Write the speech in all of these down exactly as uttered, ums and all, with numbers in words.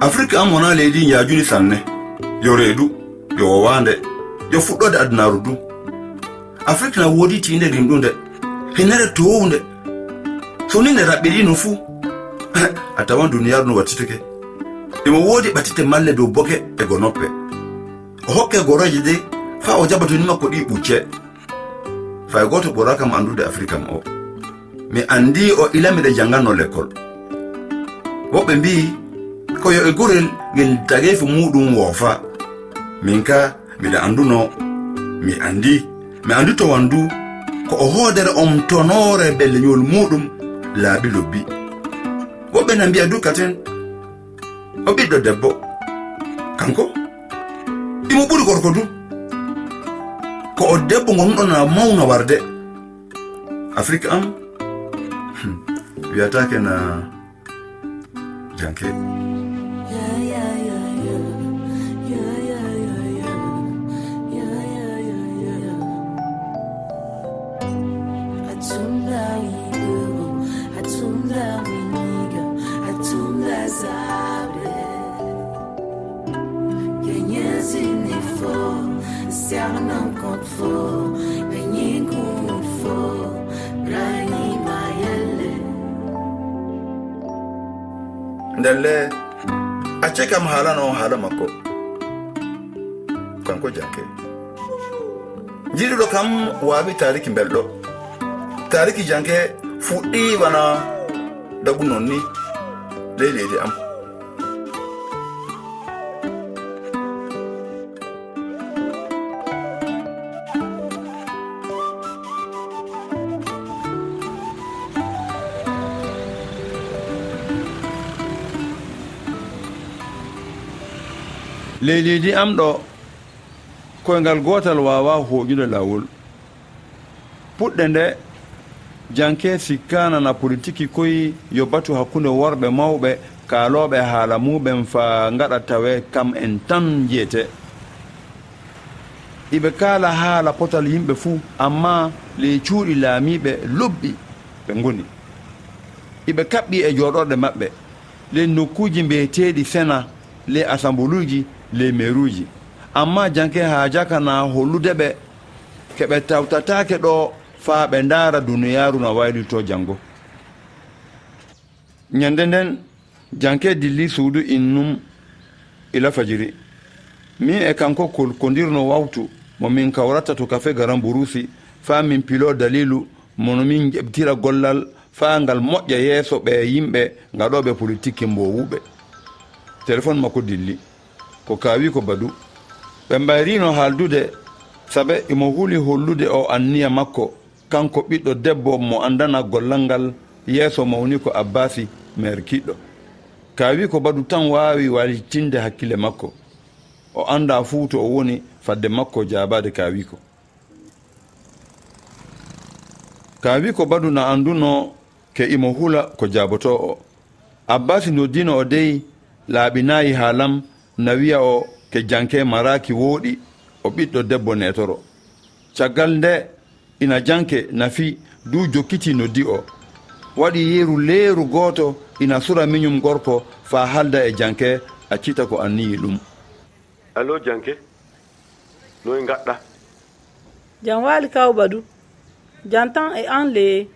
Afrik am wonaa leydi njaajuni sanne, yo reedu, yo wowaande, yo fuɗɗoode adunaaru du. Afrik na woodi tiinde rimɗunde, hinere toowunde. So ni nde raɓɓiɗino fuu, a tawan duniyaaru no wattitake. Imo woodi ɓatitte malle dow boke e gonoppe. O hokke gorooje dey faa o jaɓa toni makko ɗi ɓucce. Fay gooto ɓuraaka mo anndude Afrik am o. Mi anndi o ila miɗa jannganno lekkol. Woɓɓe mbi'i ko yo e gurel ngel tageefu muuɗum woofa. Min ka miɗa annduno, mi anndi, mi anndito wandu ko o hoodere omtonoore be leñol muuɗum laabi lobbi. Woɓɓe na mbi'a du katen o ɓiɗɗo debbo. Kanko imo ɓuri gorko du. Ko o debbo ngonɗo na mawna warde. Afrik am, hmm, wiyataake na janke. Ndelle, acce kam haalano haala makko. Kanko janke. Jiɗuɗo kam waawi taariki belɗo. Taariki janke fuɗɗi bana dagu non ni ley leydi am. Ley leydi am ɗo, koyngal gootal waawaa hooƴude laawol. Puɗɗe nde, janke sikkaana na politiki koy yo batu hakkunde worɓe mawɓe kaalooɓe haala muɓɓen faa ngaɗa tawee kam en tan njiyetee. Iɓe kaala haala potal yimɓe fuu, ammaa ley cuuɗi laamiiɓe lobbi ɓe ngoni. Iɓe kaɓɓi e jooɗorɗe maɓɓe, ley nokkuuji mbiyeteeɗi Sena, ley asambuluuji, ley meeruuji. Ammaa janke haajaaka na hollude ɓe ke ɓe tawtataake ɗo faa ɓe ndaara duniyaaru na waylitoo janngo. Nyannde ndeen, janke dilli suudu innum ila fajiri. Miin e kanko kolkondirno wawtu mo min kawrata to kafe Garan Buruusi faa min piloo daliilu mo no min njeɓtira gollal faa ngal moƴƴa yeeso ɓee yimɓe ngaɗooɓe politiki mboowuɓe. Telefon makko dilli. Ko Kaawiiko Badu. Ɓe mbayriino haaldude, saabe imo huli hollude o anniya makko, kanko ɓiɗɗo debbo mo anndana gollal ngal yeeso mawniiko Abbaasi, meer kiiɗɗo. Kaawiiko Badu tan waawi waylitinde hakkille makko. O anndaa fuu to o woni fadde makko jaabaade Kaawiiko. Kaawiiko Badu na anndunoo ke imo hula ko jaabotoo o. Abbaasi noddiino o dey laaɓinaayi haalam na wiya o ke janke maraaki wooɗi o ɓiɗɗo debbo neetoro. Caggal nde ina janke nafi duu jokkitii noddi o. Waɗi yeru leeru gooto ina sura miñum gorko faa haalda e janke accita ko anniyi ɗum. Allo janke, noy ngaɗɗa? Jam waali kaw Badu. Jam tan e an lee.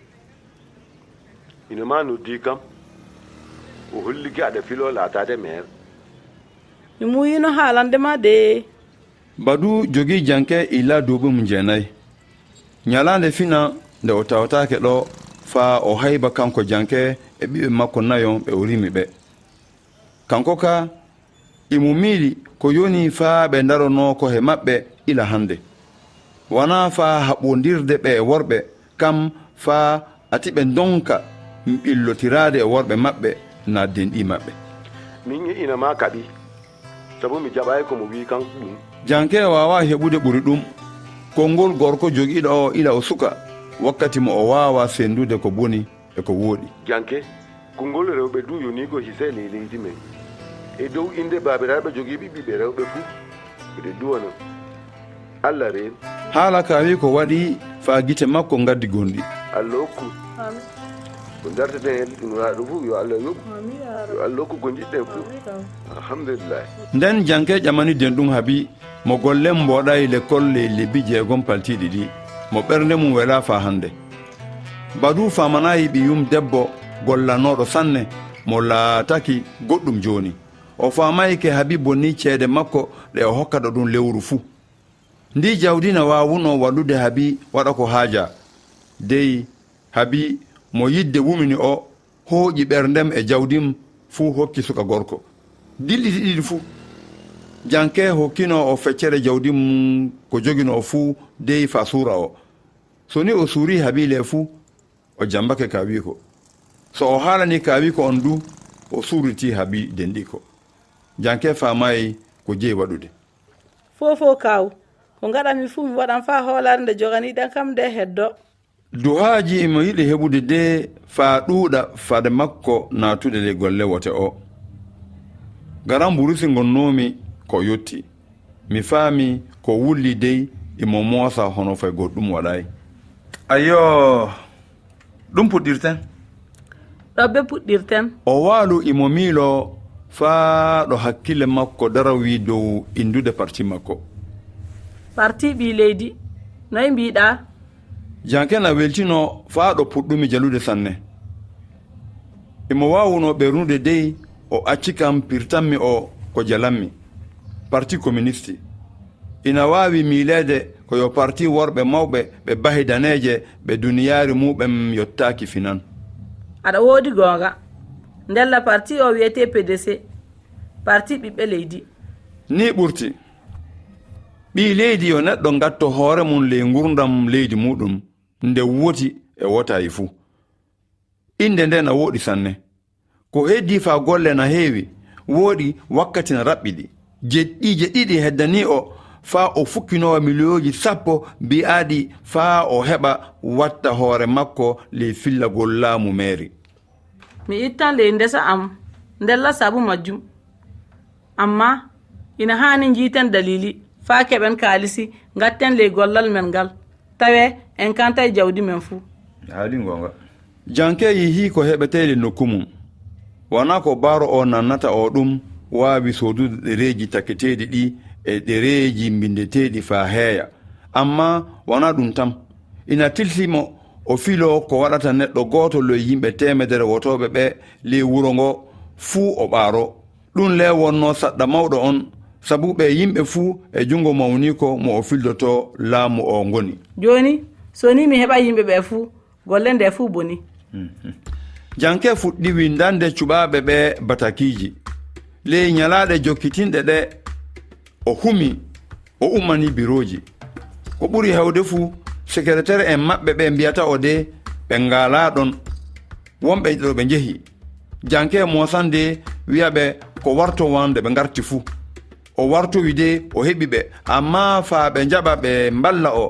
Ina ma noddi kam. O hollike aɗa filoo laataade meer. Mi muuyino haalande ma de. Badu jogii janke ila duuɓi mum jeenay. Ñalaande fina nde o tawataake ɗo faa o hayba kanko janke e ɓiɓɓe makko nayo ɓe o rimi ɓe. Kanko ka imo miili ko yoni faa ɓe ndaronoo ko he maɓɓe ila hannde. Wanaa faa haɓondirde ɓe e worɓe, kam faa ati ɓe ndonka ɓillotiraade e worɓe maɓɓe naa denɗi maɓɓe. Min e ina maa kaɓi, sabu mi jaɓaay ko mo wii kan ɗum. Janke waawaa heɓude ɓuri ɗum. Konngol gorko jogiiɗo o ila o suka, wakkati mo o waawaa senndude ko boni e ko wooɗi. Janke, konngol rewɓe du yonii ko hise ley leydi men. E dow innde baabiraaɓe jogiiɓe ɓiɓɓe rewɓe fuu, miɗo duwano. Alla reen. Haala ka wi ko waɗi faa gite makko ngaddi gonɗi. Alla okku. Amin. Ko darteten e ɗum raa ɗum fuu, yo Alla yoɓu. Amin, ya Rabbi. Yo Allah hokku ko njiɗɗen fof. Alhamdulillah. Nden janke ƴamani den ɗum Habi mo golle mum mboɗayi lekkol ley lebbi jeegom paltiiɗi ɗi, mo ɓernde mum welaa faa hannde. Badu faamanayi ɓiyum debbo gollanooɗo sanne mo laataki goɗɗum jooni. O faamayi ke Habi bonni ceede makko ɗe o hokkata ɗum lewru fuu. Ndi jawdi na waawunoo wallude Habi waɗa ko haaja. Dey Habi mo yidde wumini o hooƴi ɓerndem e jawdim fuu hokki suka gorko. Dilli ɗiɗi fuu, janke hokkinoo o feccere jawdi mum ko joginoo fuu dey faa suura o. So ni o suuri Habi le fuu, o jambake kaawiiko. So o haalani kaawiiko on du, o suuriti Habi denɗiiko. Janke faamayi ko jeyi waɗude. Fow fow kaaw, ko ngaɗanmi fuu mi waɗan faa hoolaare nde joganiɗan kam nde heddo. Duhaaji imo yiɗi heɓude de faa ɗuuɗa fade makko naatude ley golle wote o. Garan burusi ngonnoomi ko yotti. Mi faami ko wulli dey imo moosa hono fay goɗɗum waɗaay. Ayyo, ɗum puɗɗirten. Ɗo be puɗɗirten. O waalu imo miiloo faa ɗo hakkille makko darawii dow inndude parti makko. Parti ɓii leydi, noy mbiiɗaa? Janke na weltinoo faa ɗo puɗɗumi jalude sanne. Imo waawunoo ɓernude dey o acci kam pirtanmi o ko jalanmi. Parti koministi. Ina waawi miileede ko yo parti worɓe mawɓe ɓe bahi daneeje ɓe duniyaari muɓɓen yottaaki finan. Aɗa woodi goonga. Ndella parti o wiyetee P D C, parti ɓiɓɓe leydi. Nii ɓurti. Ɓii leydi yo neɗɗo ngatto hoore mum ley ngurdam leydi muɗum, nde woti e wotaayi fuu. Innde nde na wooɗi sanne. Ko heddii faa golle na heewi, wooɗi wakkati na raɓɓiɗi. Jeɗɗiije ɗiɗi heddanii o faa o fukkinoo miliyooji sappo bi'aaɗi faa o heɓa watta hoore makko ley fillagol laamu meeri. Mi ittan ley ndesa am ndella sabu majjum. Amma ina haani njiiten daliili faa keɓen kaalisi ngatten ley gollal men ngal. Tawee en kantay jawdi men fuu. A haalii goonga. Janke yihii ko heɓetee ley nokku mum. Wanaa ko baaro o nannata o ɗum waawi soodude ɗereeji taketeeɗi ɗi e ɗereeji mbinndeteeɗi faa heeya. Amma wanaa ɗum tan. Ina tilsi mo o filoo ko waɗata neɗɗo gooto ley yimɓe teemedere wotooɓe ɓe ley wuro ngo fuu o ɓaaroo. Ɗum le wonnoo saɗɗa mawɗo on, sabu ɓe yimɓe fuu e junngo mawniiko mo o fildotoo laamu o ngoni. Jooni, so ni mi heɓa yimɓe ɓe fuu, golle nde fuu boni. Janke fuɗɗi winndande cuɓaaɓe ɓe batakiiji. Ley ñalaaɗe jokkitinɗe ɗe, o humi, o ummanii birooji. Ko ɓuri heewde fuu, sekereteer en maɓɓe ɓe mbiyata o de, ɓe ngaalaa ɗon. Wonɓe ɗo ɓe njehi. Janke moosande wi'a ɓe ko wartowaa nde ɓe ngarti fuu. O wartowi de o heɓi ɓe, amma faa ɓe njaɓa ɓe mballa o,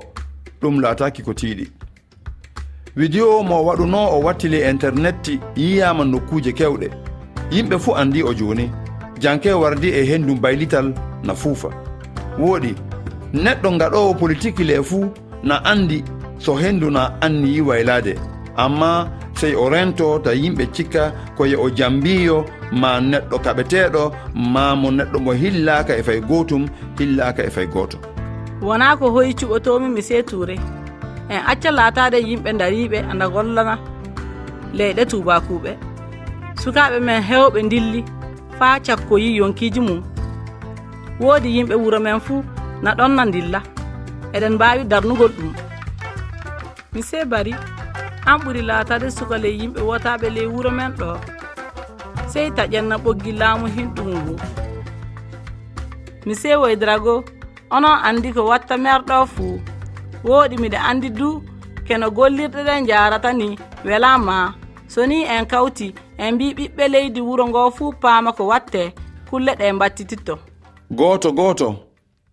ɗum laataaki ko tiiɗi. Widewo mo o waɗunoo o watti ley internet yiyaama nokkuuje keewɗe. Yimɓe fuu anndii o jooni. Janke wardii e henndu baylital na fuufa. Wooɗi, neɗɗo ngaɗoowo politik le fuu na anndi so henndu na anniyii waylaade. Amma sey o reentoo ta yimɓe cikka ko yo o jambiiyo maa neɗɗo kaɓeteeɗo maa mo neɗɗo mo hillaaka e fay gootum, hillaaka e fay gooto. Wonaa ko hoyi cuɓotoomi mi seetuure. En acca laataade yimɓe dariiɓe ana gollana leyɗe tuubaakuuɓe. Sukaaɓe men heewɓe ndilli faa cakkoyi yonkiiji mum. Woodi yimɓe wuro men fuu na ɗon na ndilla. Eɗen mbaawi darnugol ɗum. Misee Bari, an ɓuri laataade suka ley yimɓe wotaaɓe ley wuro men ɗo. Sey taƴen na ɓoggi laamu hinɗugu ngu. Misee Woydrago, onon anndi ko watta meer ɗo fuu. Wooɗi miɗa anndi du keno gollirɗe ɗe njaarata ni welaama. So ni en kawti, en mbii ɓiɓɓe leydi wuro ngo fuu paama ko wattee, kulle ɗe mbattititto. Gooto gooto,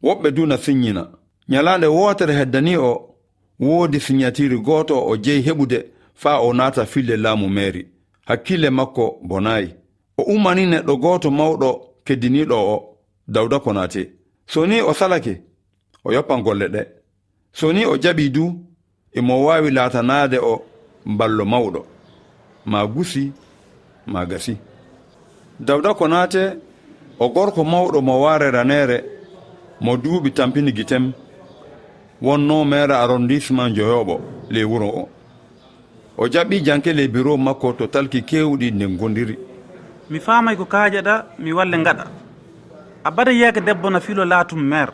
woɓɓe du na siññina. Ñalaande wootere heddanii o, woodi siñatiiri gooto o jeyi heɓude faa o naata fille laamu meeri. Hakkille makko bonaayi. O ummanii neɗɗo gooto mawɗo keddiniiɗo o, Dawda Konaate. So ni o salake, o yoppan golle ɗe. So ni o jaɓii du, imo waawi laatanaade o ballo mawɗo. Maa gusi, maa gasi. Dawda Konate, o gorko mawɗo mo waare raneere, mo duuɓi tampini gitem, wonnoo meere arrondissement Njoyoɓo ley wuro o. O jaɓɓii Janke ley biro makko to talki keewɗi nden gondiri. Mi faamay ko kaajaɗa, mi walle ngaɗa. A bada yeeke debbo na filo laatum meer.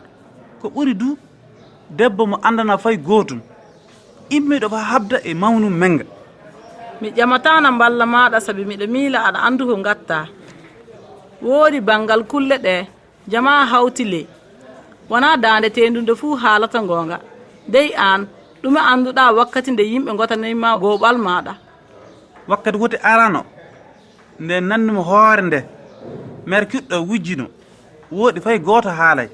Ko ɓuri du, debbo mo andana fay gootum. Immiɗo fa habda e mawnum menga. Mi ƴamataana mballa maaɗa sabi miɗa miila aɗa andu ko ngatta. Woodi bangal kulle ɗe, jamaa hawti ley. Wonaa daande teendunde fuu haalata ngoonga. Dey aan, ɗume annduɗaa wakkati nde yimɓe ngotanay ma gooɓal maaɗa? Wakkati woti arano, nde nannumi hoore nde, meer kiɗɗo wujjino, wooɗi fay gooto haalay.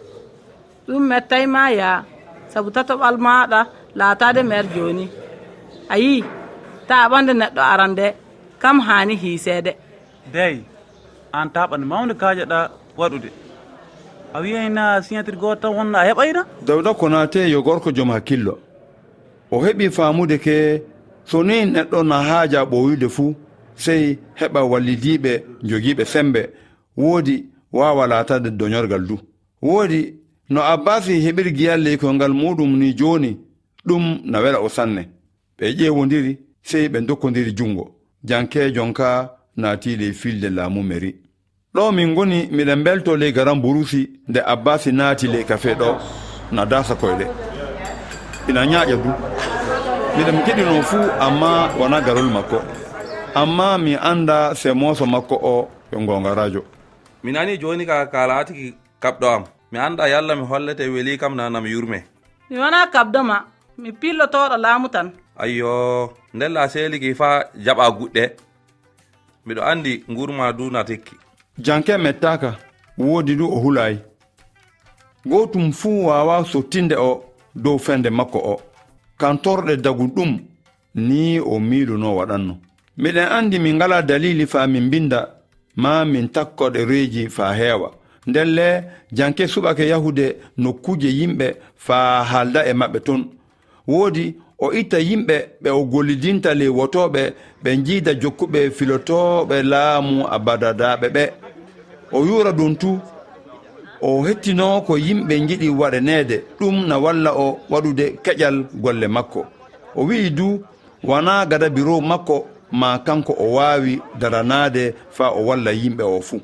Ɗum mettay ma yaa, sabu tatoɓal maaɗa laataade meer jooni. A yii, taaɓande neɗɗo arande, kam haani hiiseede. Dey, aan taaɓande mawnde kaajaɗaa waɗude. A wi'ayna signature gooto tan wonno a heɓayna? Dawda Konate yo gorko jom hakkillo. O heɓi faamude ke so nii neɗɗo na haaja ɓooyude fuu, sey heɓa wallidiiɓe jogiiɓe sembe, woodi waawa laataade doñorgal du. Woodi no Abbasi heɓiri giyalleykoyngal muuɗum ni jooni, ɗum na wela o sanne. Ɓe ƴeewondiri, sey ɓe ndokkondiri junngo. Janke jonka naati ley filde laamu meri. Ɗo min ngoni, miɗen mbelto ley garan burusi nde Abbasi naati ley kafe ɗo, na daasa koyɗe. Ina ñaaƴa du. Miɗen keɗinoo fuu, amma wonaa garol makko. Amma mi annda se mooso makko o yo ngoonga rajo. Mi nani jooni ka, ka laatiki kaɓɗo am. Mi annda yalla mi hollete weli kam na, na mi yurme. Mi wonaa kaɓdo ma, mi pillotooɗo laamu tan. Ayyo, ndella seeliki faa jaɓa guɗɗe. Miɗo anndi nguuru ma du na tekki. Janke mettaaka, woodi du o hulaay. Gootum fuu waawaa sottinde o dow fende makko o. Kantorɗe dagu ɗum, nii o miilunoo waɗanno. Miɗen anndi min ngalaa daliili faa min mbinnda, maa min takko ɗereeji faa heewa. Ndelle, Janke suɓake yahude nokkuuje yimɓe faa haalda e maɓɓe ton. Woodi o itta yimɓe ɓe o gollidinta ley wotooɓe ɓe njiida jokkuɓe filotooɓe laamu Abadadaaɓe ɓe. O yuura ɗum tu, o hettinoo ko yimɓe njiɗi waɗaneede, ɗum na walla o waɗude keƴal golle makko. O wi'i du, wanaa gada biro makko maa kanko o waawi daranaade faa o walla yimɓe o fuu.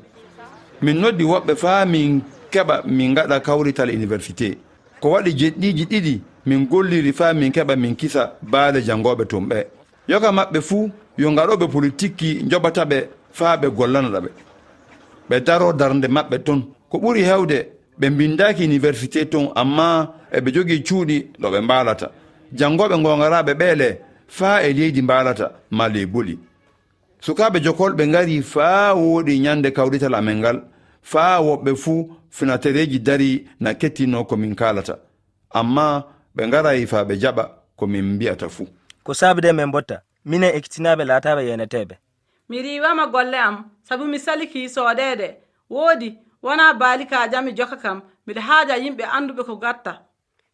Min noddi woɓɓe faa min keɓa min ngaɗa kawrital iniwersite. Ko waɗi jeɗɗiiji ɗiɗi min golliri faa min keɓa min kisa baale janngooɓe ton ɓe. Yoga maɓɓe fuu yo ngaɗooɓe politikki njoɓata ɓe faa ɓe gollanoɗa ɓe. Ɓe daroo darnde maɓɓe ton. Ko ɓuri heewde, ɓe mbinndaaki iniwersite ton, ammaa eɓe jogii cuuɗi ɗo ɓe mbaalata. Janngooɓe ngoongaraaɓe ɓee le, faa e leydi mbaalata, maa ley boli. Sukaaɓe jokolɓe ngarii faa wooɗi ñande kawrital amen ngal, faa woɓɓe fuu finatereeji darii na kettinoo ko min kaalata. Ammaa ɓe ngaraay faa ɓe jaɓa ko min mbi'ata fuu. Ko saabi de min mbotta, minen ekkitinaaɓe laataaɓe yeeneteeɓe. Mi riiwama golle am, sabu mi salikii soodeede. Woodi, wonaa baali ka jam mi jokka kam, miɗa haaja yimɓe annduɓe ko gatta.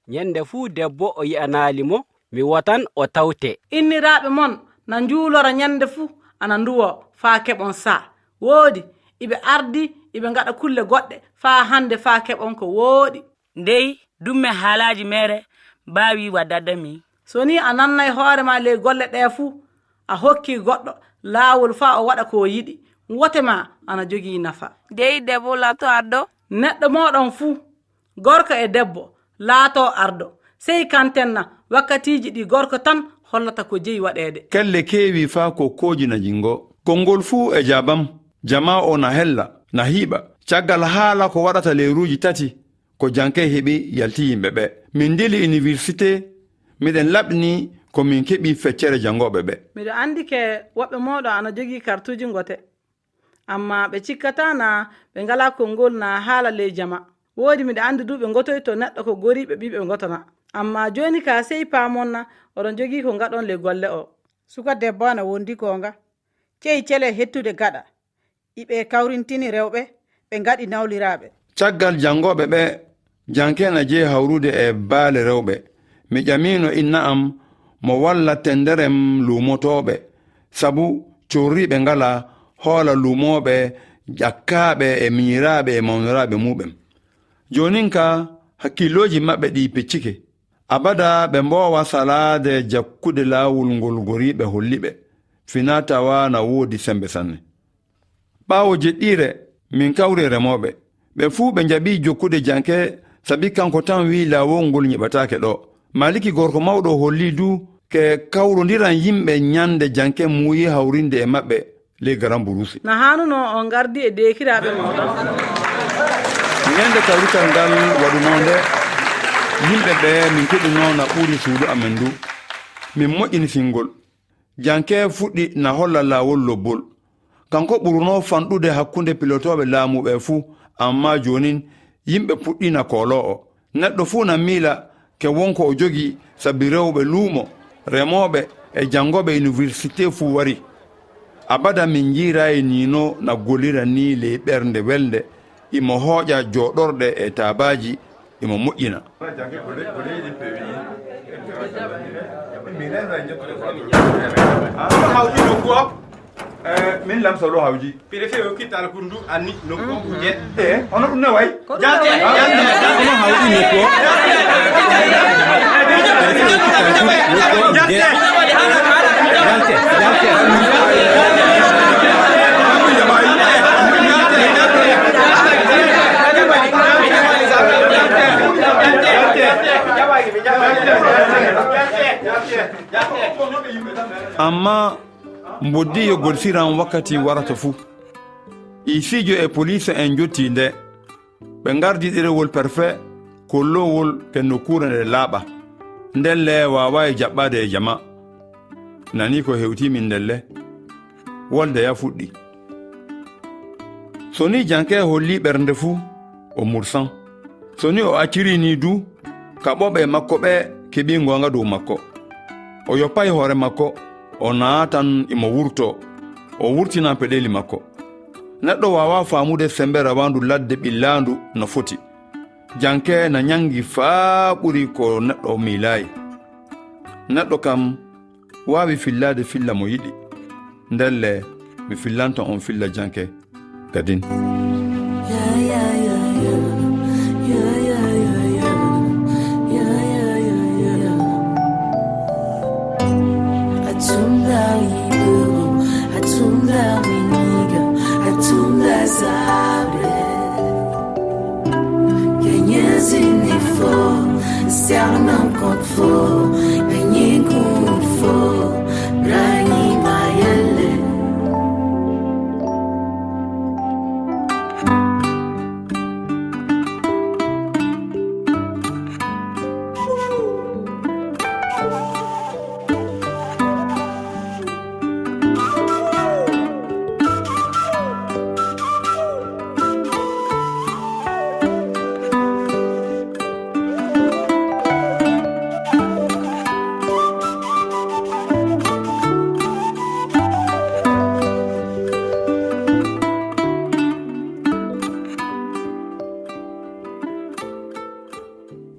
Ñande fuu debbo o yi'anaali mo, mi wotan o tawte. Inniraaɓe mon na njuulora ñande fuu, ana nduwoo faa keɓon saa. Woodi, iɓe ardi, iɓe ngaɗa kulle goɗɗe, faa hande faa keɓon ko wooɗi. Ndey, ɗum men haalaaji meere mbaawi waddadde mi. So nii a nannay hoore ma ley golle ɗee fuu, a hokki goɗɗo laawol faa o waɗa ko o yiɗi, wote ma ana jogii nafa. Dey debbo laato ardo. Neɗɗo mooɗon fuu, gorko e debbo, laato ardo. Sey kanten na wakkatiiji ɗi gorko tan hollata ko jeyi waɗeede. Kelle keewi faa ko kooji na jingo. Konngol fuu e jaabam, jamaa o na hella, na hiiɓa. Caggal haala ko waɗata leeruuji tati, ko Janke heɓi yalti yimɓe ɓe. Min ndili iniwersite, miɗen laɓni ko min keɓi feccere janngooɓe ɓe. Miɗo anndi ke woɓɓe mooɗon ana jogii kartuuji ngote. Ammaa ɓe cikkataa naa ɓe ngalaa konngol naa haala ley jama. Woodi miɗo anndi du ɓe ngotoyto neɗɗo ko goriiɓe ɓiɓɓe ngotana. Ammaa jooni ka sey paamon na oɗon jogii ko ngaɗon ley golle o. Suka debbo ana wondi goonga. Cey cele hettude gaɗa. Iɓe kawrintini rewɓe, ɓe ngaɗi nawliraaɓe. Caggal janngooɓe ɓe, Janke na jeyi hawrude e baale rewɓe. Mi ƴamiino inna am mo walla tenderem luumotooɓe, sabu corriiɓe ngalaa hoola luumooɓe ƴakkaaɓe e miñiraaɓe e mawniraaɓe muɓɓen. Joonin ka, hakkillooji maɓɓe ɗi peccike. Abada ɓe mboowa salaade jakkude laawol ngol goriiɓe holli ɓe, finaa tawa na woodi semmbe sanne. Ɓaawo jeɗɗiire, min kawri e remooɓe. Ɓe fuu ɓe njaɓi jokkude Janke, sabi kanko tan wi'i laawol ngol nyiɓataake ɗo. Maliki gorko mawɗo holli du ke kawrondiran yimɓe ñande Janke muuyi hawrinde e maɓɓe ley garan buruusi. Na haanunoo on ngardi e deekiraaɓe mooɗon. Ñande kawrital ngal waɗunoo nde, yimɓe ɓe min keɗunoo na ɓuri suudu amen ndu. Min moƴƴini singol. Janke fuɗɗi na holla laawol lobbol. Kanko ɓurunoo fanɗude hakkunde pilotooɓe laamu ɓe fuu, ammaa joonin yimɓe puɗɗii na kooloo o. Neɗɗo fuu na miila ke won ko o jogii, sabi rewɓe luumo, remooɓe e janngooɓe iniwersite fuu wari. Abada min njiiraayi Niino na gollira nii ley ɓernde welnde, imo hooƴa jooɗorɗe e taabaaji, imo moƴƴina. Hawƴi nokku o. Eh, min lamsa ɗo hawji. Préfet o kittal kundu anni nokku o kuje. Eh, hono ɗum ne way? Jalte, jalte, jalte. Hono hawƴi nokku o. Préfet o kittal kundu nokku o kuje. Jalte, jalte. Amma mboddi yo golsiran wakkati warata fuu. Isiijo e poliis en njottii nde. Ɓe ngardi ɗerewol perfe, kollowol ke nokkuure nde laaɓa. Ndelle waawaayi jaɓɓaade e jama. Nani ko hewtii min ndelle. Wolde ya fuɗɗi. So ni Janke holli ɓernde fuu, o mursan. So ni o accirii nii du, kaɓooɓe makko ɓe keɓii ngoonga dow makko. O yoppay hoore makko, o naatan imo wurtoo, o wurtinan peɗeeli makko. Neɗɗo waawaa faamude semmbe rawaandu ladde ɓillaandu no foti. Janke na ñanngi faa ɓuri ko neɗɗo miilaayi. Neɗɗo kam waawi fillaade filla mo yiɗi. Ndelle, mi fillanto on filla Janke gadin. Atunda Igbo, Atunda Winiga, Atunda Zabre. Kenyezi ni fo, siarna nkot fo, enyi kun fo, brani mayele.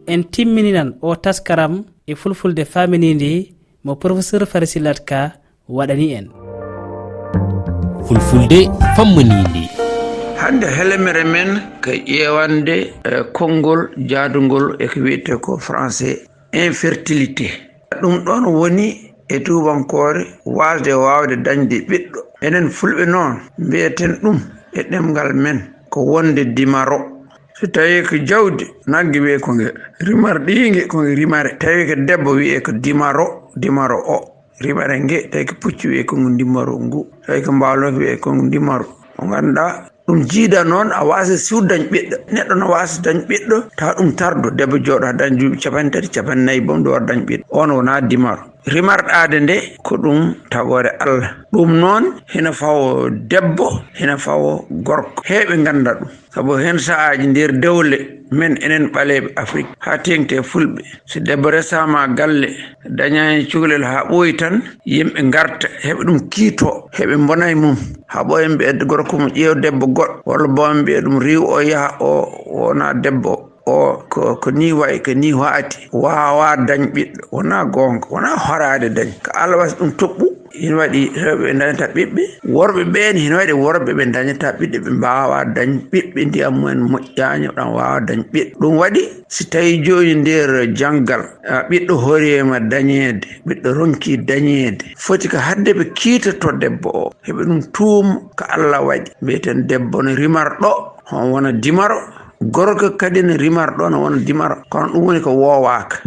En timmininan o taskaram e fulfulde faaminiinde mo Professeur Farisillat Ka waɗani en. Fulfulde famminiinde. Hannde helemere men ko ƴeewande, eh, konngol jaadungol e ko wiyetee ko français infertilité. Ɗum ɗoon woni e tuubankoore waasde waawde dañde ɓiɗɗo. Enen Fulɓe noon mbiyeten ɗum e ɗemngal men ko wonde dimaro. So tawii ko jawdi, nagge wiyee ko nge rimar ɗiinge, ko nge rimare. Tawi ko debbo wiyee ko dimaro, dimaro o. Rimare nge, tawi ko pucci wiyee ko ngu dimaro ngu. Tawi ko mbaalo wiyee ko ngu dimaro. Mo ngannduɗaa ɗum jiida noon, a waasa siw dañ ɓiɗɗo. Neɗɗo no waasa dañ ɓiɗɗo, tawa ɗum tardo, debbo jooɗo haa dañ duuɓi capanɗe tati, capanɗe nayi boom, ɗo waɗa dañ ɓiɗɗo. On wonaa dimaro. Rimarɗaade nde ko ɗum tagoore Allah. Ɗum noon hina fawo debbo, hina fawo gorko. Heewɓe ngannda ɗum. Sabu heen sahaaji nder dewle men enen ɓaleeɓe Afrik, haa teeŋti e Fulɓe, so debbo resaama galle, dañaani cukalel haa ɓooyi tan, yimɓe ngarta, heɓe ɗum kiitoo, heɓe mbona e mum. Haa ɓooya mbiya gorko mum, "Ƴeew debbo goɗɗo," walla booya mbiya ɗum, "Riiw o yaha, o wona debbo, o ko, ko nii wayi, ko nii waati." Waawaa dañ ɓiɗɗo, wonaa goonga, wonaa horaade dañ. Ko Allah waɗi ɗum toɓɓu, Hino waɗi rewɓe ɓe ndañata ɓiɓɓe, worɓe ɓeen hino waɗi worɓe ɓe ndañata ɓiɓɓe, ɓe mbaawaa dañ ɓiɓɓe, ndiyam mumen moƴƴaani, ɗan waawa dañ ɓiɓɓe. Ɗum waɗi, si tawii jooni nder janngal, a, ɓiɗɗo horiima dañeede, ɓiɗɗo ronkii dañeede, foti ko haɗde ɓe kiitotoo debbo o, heɓe ɗum tuuma ko Alla waɗi. Mbiyeten debbo no rimarɗo, hono wona dimaro, gorko kadi no rimarɗo, no wona dimaro. Kono ɗum woni ko woowaaka.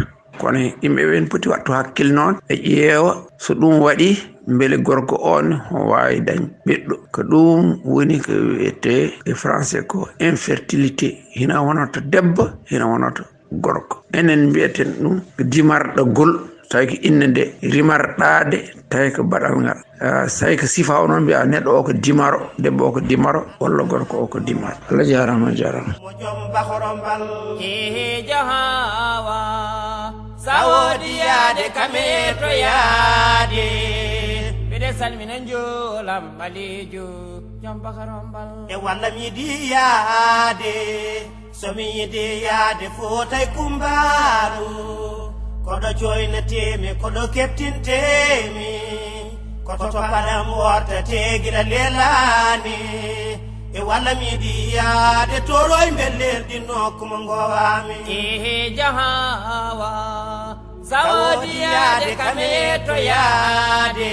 Kono yimɓe ɓen poti wattu hakkille noon, ɓe ƴeewa so ɗum waɗi, mbele gorko on o waawi dañ ɓiɗɗo. Ko ɗum woni ko wiyetee e français ko infertilité. Hina wonata debbo, hina wonata gorko. Enen mbiyeten ɗum ko dimarɗagol, tawi ko innde nde rimarɗaade, tawi ko baɗal ngal. Ah, so tawi ko sifa o noon, mbiya neɗɗo o ko dimaro, debbo o ko dimaro, walla gorko o ko dimaro. Allah jaaraama, jaaraama. Mo jom bahoro mbal. Ehe, jahawa. Sa woodi yaade, kame to yaade. Mbeɗe salmina njoolam ɓaleejo, jom bahoro mbal. E walla mi yiɗi yaade. So mi yiɗi yaade footay kumbaaru, koɗo coynatee-mi, koɗo keptintee-mi, koto paɗam wortatee gila leelaani. E walla mi yiɗi yaade toroy mbelleldi nokku mo ngowaami. Ehe, jahawa, sa woodi yaade, kame to yaade.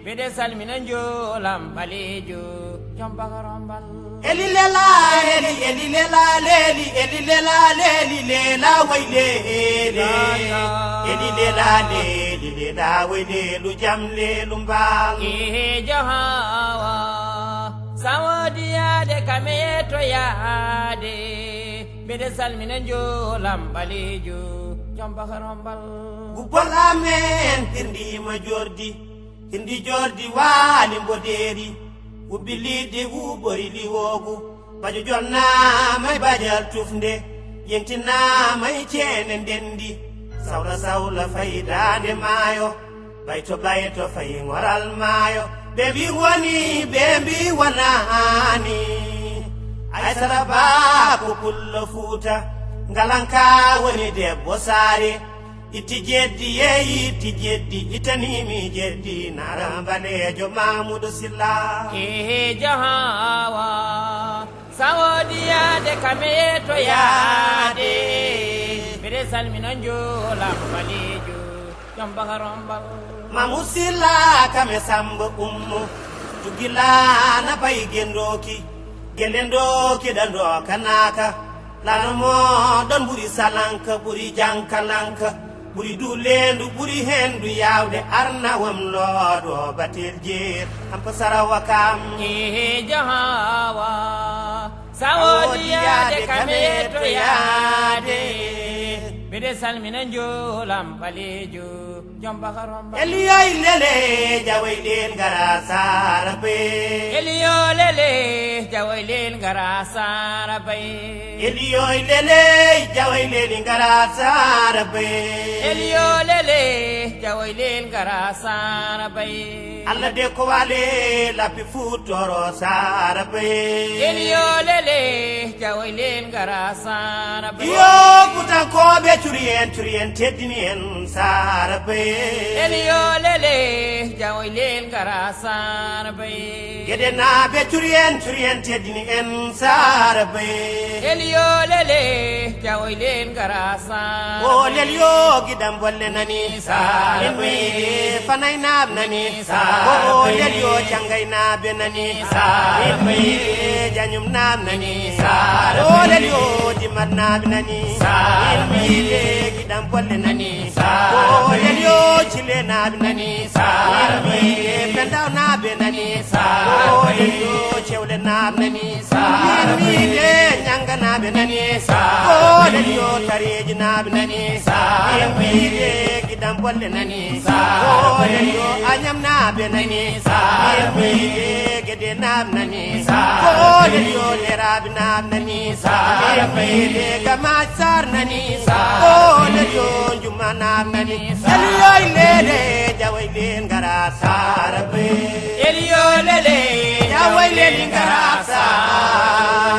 Mbeɗe salmina njoolam ɓaleejo, jom bagaro mbal. Eli lela, eli, eli lela, leli, eli lela, leli, lela, way lele. Eli lela, leli, lela, way lelu, jam lelu mbal. Ehe, jahawa, sa woodi yaade, kame to yaade. Mbeɗe salmina njoolam ɓaleejo, jom bagaro mbal. Gubbol amen pirndiima jordi. Hindi jordi waali mbodeeri, ubbi liɗɗi uɓori liwoogu, bajo jolnaama e bajal tufnde, yeŋtinaama e ceene ndenndi, sawla sawla fay daande maayo, bayto bayto fay ŋoral maayo, ɓe mbi woni, ɓe mbi wonaani. Aysata Ba ko pullo Fuuta, ngalanka woni debbo saare, Itti jeddi, yeeyi itti jeddi, ittanimi jeddi, nara mbaleejo Mamudu Silla. Ehe, jahawa, sa woodi yaade, kame to yaade. Mbeɗe salmina njoolam ɓaleejo, jom bagaro mbal. Mamu Silla, kame Samba Ummo, tugilana bay gendoki, gende ndoki da ndoka naka. Lano mo ɗon ɓuri salanka, ɓuri jankalanka, ɓuri dulendu, ɓuri hendu yawde arnawam looɗo batel jeer, ampa sarawa kam. Ehe, jahawa, sa woodi yaade, kame to yaade. Mbeɗe salmina njoolam ɓaleejo. Jom bagaro mbal. Eliyoy lele, jaway lel ngara sara be. Eliyo lele, jaway lel ngara sara be. Eliyoy lele, jaway lel ngara sara be. Eliyo lele, jaway lel ngara sara be. Allah de ko wale lapi futoro sara be. Eliyo lele, jaway lel ngara sara be. Yo kutankooɓe, curi en, curi en, teddini en sara be. Eliyo lele, jaway lel ngara sara be. Gede naaɓe, curi en, curi en, teddini en sara be. Eliyo lele, jaway lel ngara sara be. O lel yo gidam bolle nani sara be. Fanay naaɓe nani. Sara. O lel yo Cangay naaɓe nani. Sara. Jañum naaɓe nani. Sara. O lel yo Dimat naaɓe nani. Sara. Giɗam bolle nani. Sara. O lel yo Cile naaɓe nani. Sara. Pendaw naaɓe nani. Sara. O lel yo Cewle naaɓe nani. Sara. Ñanganaaɓe nani. Sara. O lel yo Tareejinaaɓe nani. Sara. Giɗam bolle nani. Sara. O lel yo Añamnaaɓe nani. Sara. Gedenaaɓe nani. Sara. O lel yo Leraaɓe naaɓe nani. Sara. Gamaaj Saar nani. Sara. O lel yo Njumanaaɓe nani. Sara. Eliyoy lele, jaway lel ngara sara be. Eliyo lele, jaway lel ngara sara.